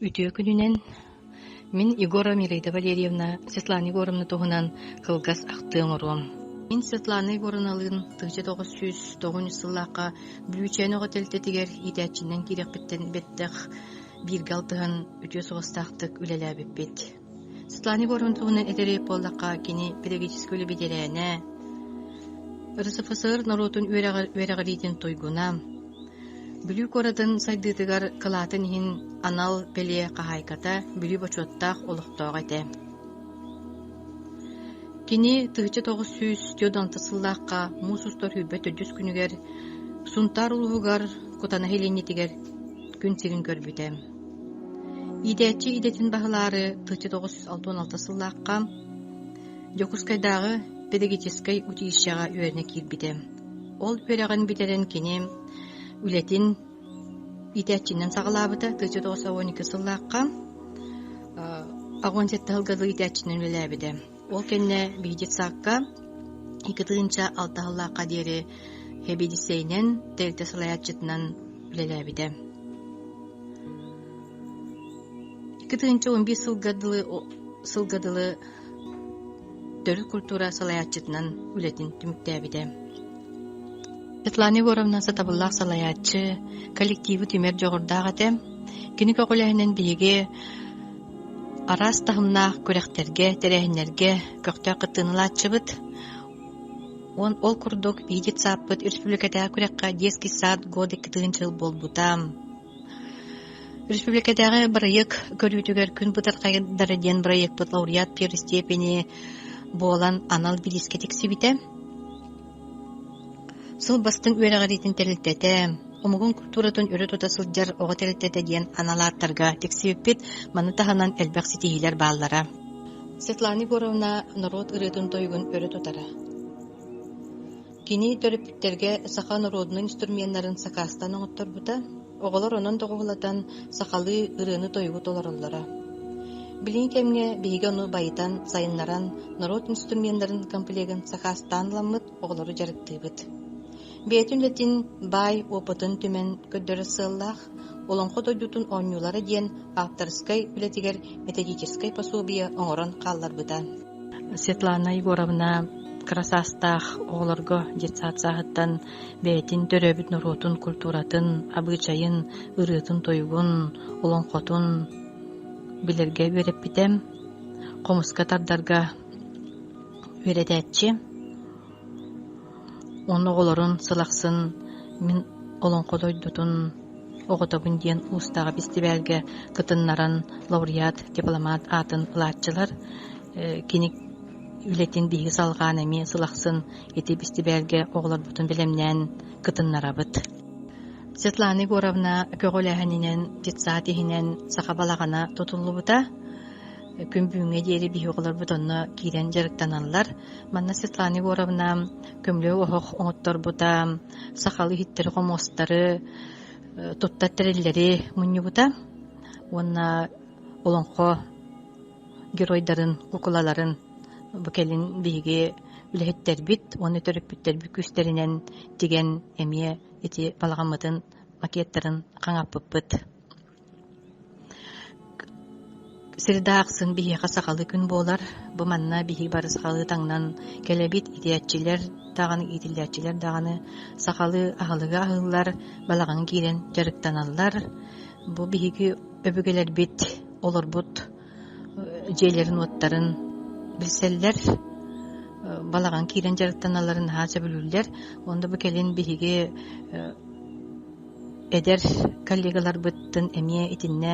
Үтүө күнүнэн! Мин Егорова Мираида Валерьевна Светлана Егоровна туһунан кылгас ахтыы оҥоруом. Мин Светлана Егоровналыын 1909 сыллаахха Бүлүүчээн оҕо тэрилтэтигэр иитээччинэн киириэхпиттэн бэттэх бииргэ алтыһан үтүө суостаахтык үлэлээбиппит. Светлана Егоровна туһунан этэри буоллахха, кини педагогическай үлэ бэтэрээнэ, РСФСР норуотун үөрэҕириитин туйгуна, Бүлүү куоратын сайдыытыгар кылаатын иһин анал бэлиэ хаһаайката Бүлүү бочуоттаах олохтооҕо этэ. Кини 1946 сыллаахха муус устар 24 күнүгэр Сунтаар улууһугар Кутана нэһилиэнньэтигэр күн сирин көрбүтэ. Иитээччи идэтин баһылаары 1966 сыллаахха Дьокуускайдааҕы педагогическай училищеҕа үөрэнэ киирбитэ. Ол үөрэҕин бүтэрэн кини үлэтин иитээччинэн саҕалаабыта 1912 сыллаахха 17 сылга дылы иитээччинэн үлэлээбитэ. Ол кэннэ биһиги детсадка 2006 сыллаахха диэри сэбиэдиссэйинэн, тэрилтэ салайааччытынан үлэлээбитэ. 2011 сылга дылы сылга дылы төрүт культура салайааччытынан үлэтин түмүктээбитэ. Светлана Егоровна сатабыллаах салайааччы, коллективы түмэр дьоҕурдаах этэ. Кини көҕүлээһинэн биһиги араас таһымнаах күрэхтэргэ, тэрээһиннэргэ көхтөөх кыттыыны ылааччыбыт. Уон ол курдук биһиги детсадпыт республикатааҕы күрэххэ «Детский сад года кытыын жыл буолбута. Республикатааҕы бырайыак көрүүтүгэр Күн бытархайдара диэн бырайыакпыт лауреат первой степени буолан анал бириискэ тиксибитэ. Сыл бастыҥ үөрэҕириитин тэрилтэтэ, омугун культуратын өрө тута сылдьар оҕо тэрилтэтэ диэн анал ааттарга тиксибиппит, маны таһынан элбэх ситиһиилэр бааллара. Светлана Егоровна норуот ырыатын-тойугун өрө тутара. Кини төрөппүттэргэ саха норуодунай инструменнарын сакаастаан оҥотторбута, оҕолор онон доҕуһулатан сахалыы ырыаны-тойугу толороллоро. Билиҥҥи кэмҥэ биһиги ону байытан, сайыннаран, норуот инструменнарын комплегын сакаастаан ыламмыт оҕолору дьарыктыыбыт. Бэйэтин үлэтин баай опытын түмэн көрдөрөр сыаллаах «Олоҥхо дойдутун оонньуулара» диэн ааптарыскай үлэтигэр методическай пособие оҥорон хаалларбыта. Светлана Егоровна кыра саастаах оҕолорго детсад сааһыттан бэйэтин төрөөбүт норуотун культуратын, абыычайын, ырыатын-тойугун, олоҥхотун билэргэ үөрэппитэ, хомуска тардарга үөрэтээччи. Уонна оҕолорун сыл ахсын мин олоҥхо дойдутун оҕотобун диэн уустааҕы бэстибээлгэ кытыннаран лауреат, дипломат аатын ылааччылар. Кини үлэтин биһиги салҕаан эмиэ сыл ахсын ити бэстибээлгэ оҕолорбутун бэлэмнээн кытыннарабыт. Светлана Егоровна көҕүлээһининэн детсад иһинэн саха балаҕана тутуллубута. Күн бүгүҥҥэ диэри биһиги оҕолорбут онно киирэн дьарыктаналлар. Манна Светлана Егоровна көмүлүөк оһох оҥотторбута, сахалыы иһиттэри-хомуостары, туттар тэриллэри мунньубута уонна олоҥхо геройдарын, кукулаларын бу кэлин биһиги үлэһиттэрбит уонна төрөппүттэрбит күүстэринэн тигэн эмиэ ити балаҕаммытын макеттарын хаҥаппыппыт. Среда ахсын биһиэхэ сахалыы күн буолар. Бу манна биһиги бары сахалыы таҥнан кэлэбит, итээччилэр даҕаны, иитиллээччилэр даҕаны сахалыы аһылыгы аһыыллар, балаҕаҥҥа киирэн дьарыктаналлар. Бу биһиги өбүгэлэрбит олорбут дьиэлэрин-уоттарын билсэллэр, балаҕан киирэн дьарыктаналларын наһаа сөбүлүүллэр. Уонна бу кэлин биһиги Эдэр коллегаларбыттан эмиэ итиннэ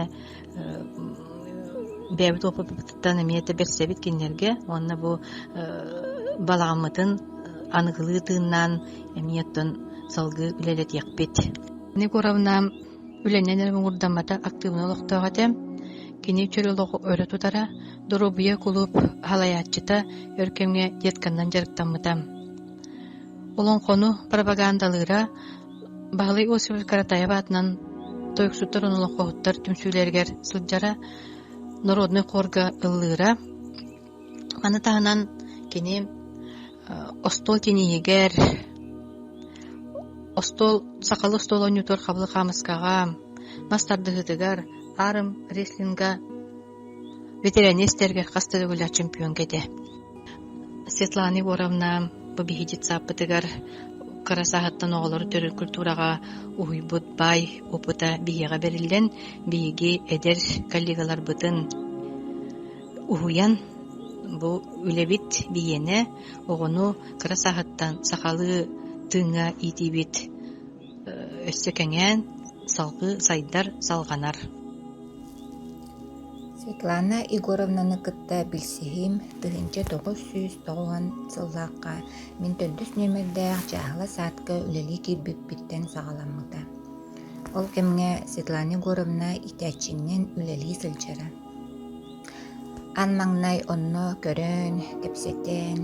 бэйэбит опыппытыттан эмиэ бэрсэбит кинилэргэ уонна бу балаҕаммытын аныгылыы тыыннаан эмиэ оттон салгыы үлэлэтиэхпит. Егоровна үлэнэн эрэ муҥурдаммата актыыбынай олохтоох этэ. Кини чөл олоҕу өрө тутара, доруобуйа кулууп салайааччыта өр кэмҥэ детканнан дьарыктаммыта. Олоҥхону пропагандалыыра Баһылай Осипов Каратаев аатынан тойуксуттар уонна олоҥхоһуттар түмсүүлэригэр сылдьара, народнай хорга ыллыыра. Маны таһынан кини остуол тиниһигэр, остуол сахалыы остуол оонньуутугар хабылык хаамыскаҕа, мас тардыһыытыгар Арм-рестлинга ветеранистэргэ хас да төгүллээх чемпионка этэ. Светлана Егоровна бу биһиги детсадпытыгар кыра сааһыттан оҕолору төрүт культураҕа уһуйбут баай опыта биһиэхэ бэриллэн, биһиги эдэр коллегаларбытын уһуйан бу үлэбит биһиэнэ оҕону кыра сааһыттан сахалыы тыыҥҥа иитиибит өссө кэҥээн, салгыы сайдар, салҕанар. Светлана Егоровнаны кытта билсиһиим 1990 сыллаахха мин төрдүс нүөмэрдээх дьааһыла саадка үлэлии киирбиппиттэн саҕаламмыта. Ол кэмҥэ Светлана Егоровна иитээччинэн үлэлии сылдьара. Аан маҥнай онно көрөн, кэпсэтэн,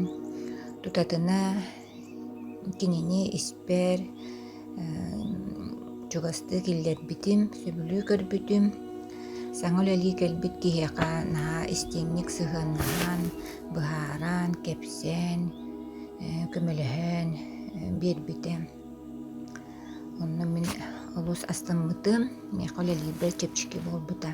тутатына кинини испэр чугастыы киллэрбитим, сөбүлүү көрбүтүм. Саҥа үлэлии кэлбит киһиэхэ наһаа истиҥник сыһыаннаһан, быһааран, кэпсээн, көмөлөһөн биэрбитэ. Онно мин олус астыммытым, миэхэ үлэлиирбэр чэпчэки буолбута.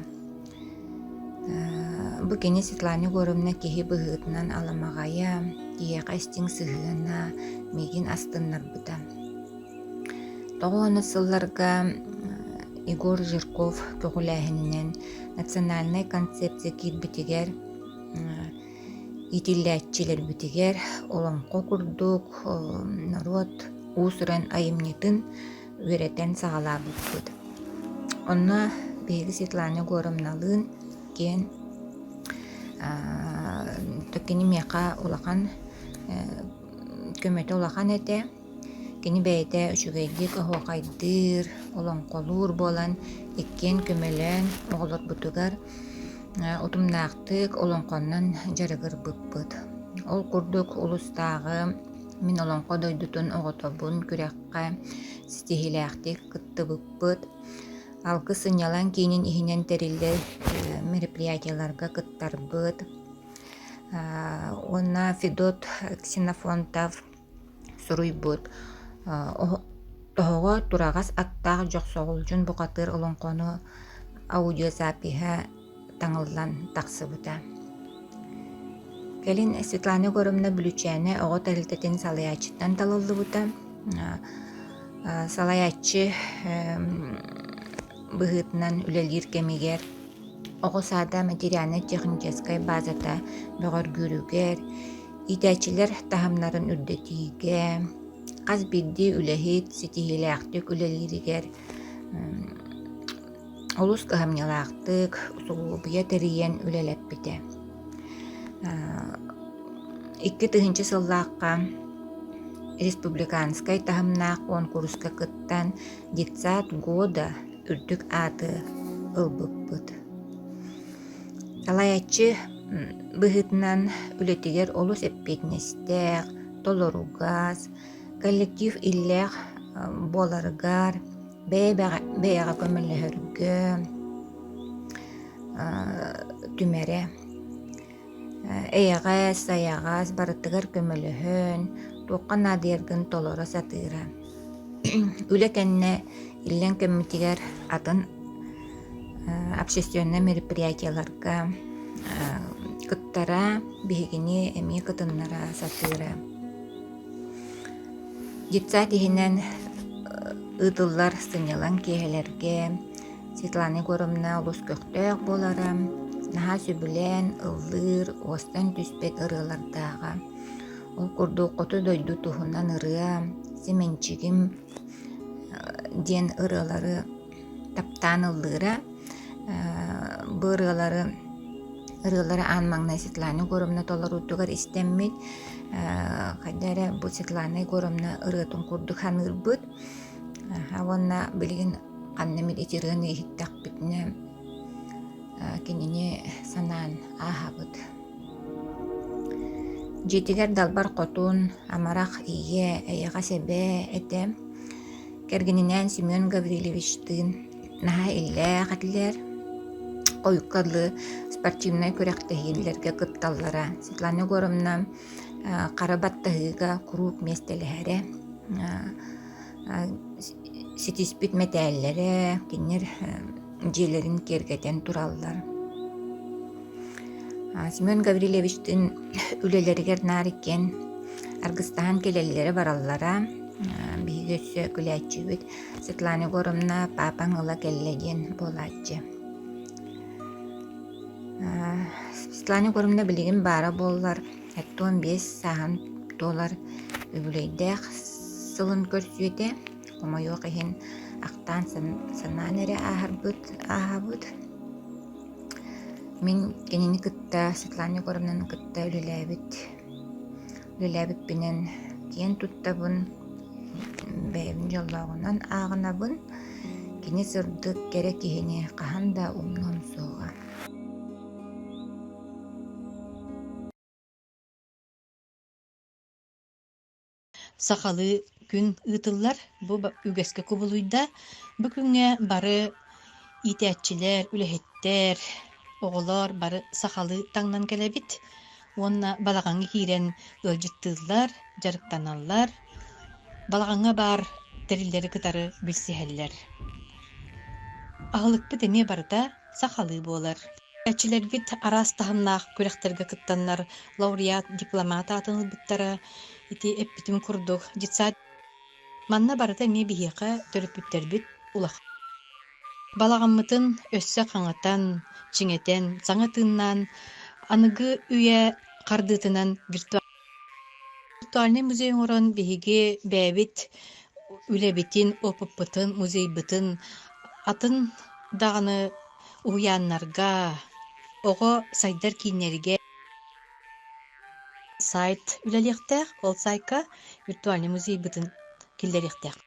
Бу кини Светлана Егоровна киһи быһыытынан аламаҕайа, киһиэхэ истиҥ сыһыана миигин астыннарбыта. Тоҕо уонус сылларга Егор Жирков көҕүлээһининэн национальнай концепция киирбитигэр иитиллээччилэрбитигэр олоҥхо курдук норуот уус-уран айымньытын үөрэтэн саҕалаабыппыт. Онно биһиги Светлана Егоровналыын киэн кини миэхэ улахан көмөтө улахан этэ. Кини бэйэтэ үчүгэйдик оһуохайдыыр, олоҥхолуур буолан иккиэн көмөлөөн оҕолорбутугар утумнаахтык олоҥхоннон дьарыгырбыппыт. Ол курдук улуустааҕы Мин олоҥхо дойдутун оҕотобун күрэххэ ситиһиилээхтик кыттыбыппыт. Алгыс сынньалаҥ киинин иһинэн тэриллэр мероприятиеларга кыттарбыт. Уонна Федот Ксенофонтов суруйбут Тоһоҕо тураҕас аттаах Дьохсоҕолдьун бухатыыр олоҥхону аудиозапиһа таҥыллан тахсыбыта. Кэлин Светлана Егоровна Бүлүчээнэ оҕо тэрилтэтин салайааччыттан талыллыбыта. Салайааччы быһыытынан үлэлиир кэмигэр оҕо саада материальнай-техническай базата бөҕөргүүрүгэр, иитээччилэр таһымнарын үрдэтиигэ, хас биирдии үлэһит ситиһиилээхтик үлэлииригэр олус кыһамньылаахтык усулуобуйа тэрийэн үлэлэппитэ. 2000 сыллаахха республиканскай таһымнаах куонкуруска кыттан «Детсад года» үрдүк ааты ылбыппыт. Салайааччы быһыытынан үлэтигэр олус эппиэтинэстээх, толоругас, коллектив иллээх буоларыгар, бэйэ-бэйэҕэ көмөлөһөргө түмэрэ. Эйэҕэс, сайаҕас, барытыгар көмөлөһөн, туохха наадыйаргын толоро сатыыра. Үлэ кэннэ иллэҥ кэммитигэр атын общественнай мероприятиеларга кыттара, биһигини эмиэ кытыннара сатыыра. Детсад иһинэн ыытыллар сынньалаҥ киэһэлэргэ Светлана Егоровна олус көхтөөх буолара, наһаа сөбүлээн ыллыыр, уостан түспэт ырыалардааҕа. Ол курдук хоту дойду туһунан ырыа, Сэмэнчигим диэн ырыалары таптаан ыллыыра. Бу ырыалары ырыалары аан маҥнай Светлана Егоровна толоруутугар истэммит, хайда эрэ бу Светлана Егоровна ырыатын курдук саныырбыт. Уонна билигин ханна эмит ити ырыаны иһиттэхпитинэ кинини санаан ааһабыт. Дьиэтигэр Далбар Хотун, амарах ийэ, эйэҕэс эбээ этэ. Кэргэнинээн Семен Гаврильевичтыын наһаа иллээх этилэр. Хойукка дылы спортивнай күрэхтэһиилэргэ кытталлара. Светлана Егоровна хара баттаһыыга куруук миэстэлэһэрэ. Ситиспит мэтээллэрэ, кинилэр дьиэлэрин киэргэтэн тураллар. Семен Гаврильевичтыын үлэлэригэр наар иккиэн аргыстаһан кэлэллэрэ бараллара. Биһиги өссө күлээччибит Светлана Егоровна паапаҥ ыла кэллэ диэн буолааччы. Светлана Егоровна билигин баара буоллар 75 сааһын туолар үбүлүөйдээх сылын көрсүөтэ. Хомойуох иһин ахтаан санаан эрэ ааһарбыт ааһабыт. Мин кинини кытта Светлана Егоровнаны кытта үлэлээбит үлэлээбиппинэн киэн туттабын, бэйэбин дьоллооҕунан ааҕынабын. Кини сырдык, кэрэ киһини хаһан да умнуом суоҕа. Сахалыы күн ыытыллар, бу үгэскэ кубулуйда. Бу күҥҥэ бары иитээччилэр, үлэһиттэр, оҕолор бары сахалыы таҥнан кэлэбит уонна балаҕаҥҥа киирэн ыалдьыттыыллар, дьарыктаналлар, балаҕаҥҥа баар тэриллэри кытары билсиһэллэр. Аһылыкпыт эмиэ барыта сахалыы буолар. Иитээччилэрбит араас таһымнаах күрэхтэргэ кыттаннар лауреат, дипломат аатын ылбыттара. Ити эппитим курдук, детсад Манна барыта эмиэ биһиэхэ төрөппүттэрбит улахан. Балаҕаммытын өссө хаҥатан, чиҥэтэн, саҥа тыыннаан, аныгы үйэ хардыытынан виртуальнай музей оҥорон биһиги бэйэбит үлэбитин, опыппытын, музейбытын атын даҕаны уһуйааннарга, оҕо сайдар кииннэригэр сайт үлэлиэхтээх, ол сайтка виртуальнай музейбытын киллэриэхтээх.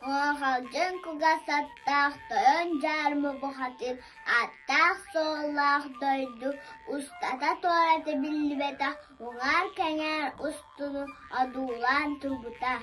Уолҕалдьын кугас аттаах тойон дьаарма бухатыыр ааттаах-суоллаах дойду устата-туората биллибэтэх уҥаар-кэҥээр устуну одуулаан турбута.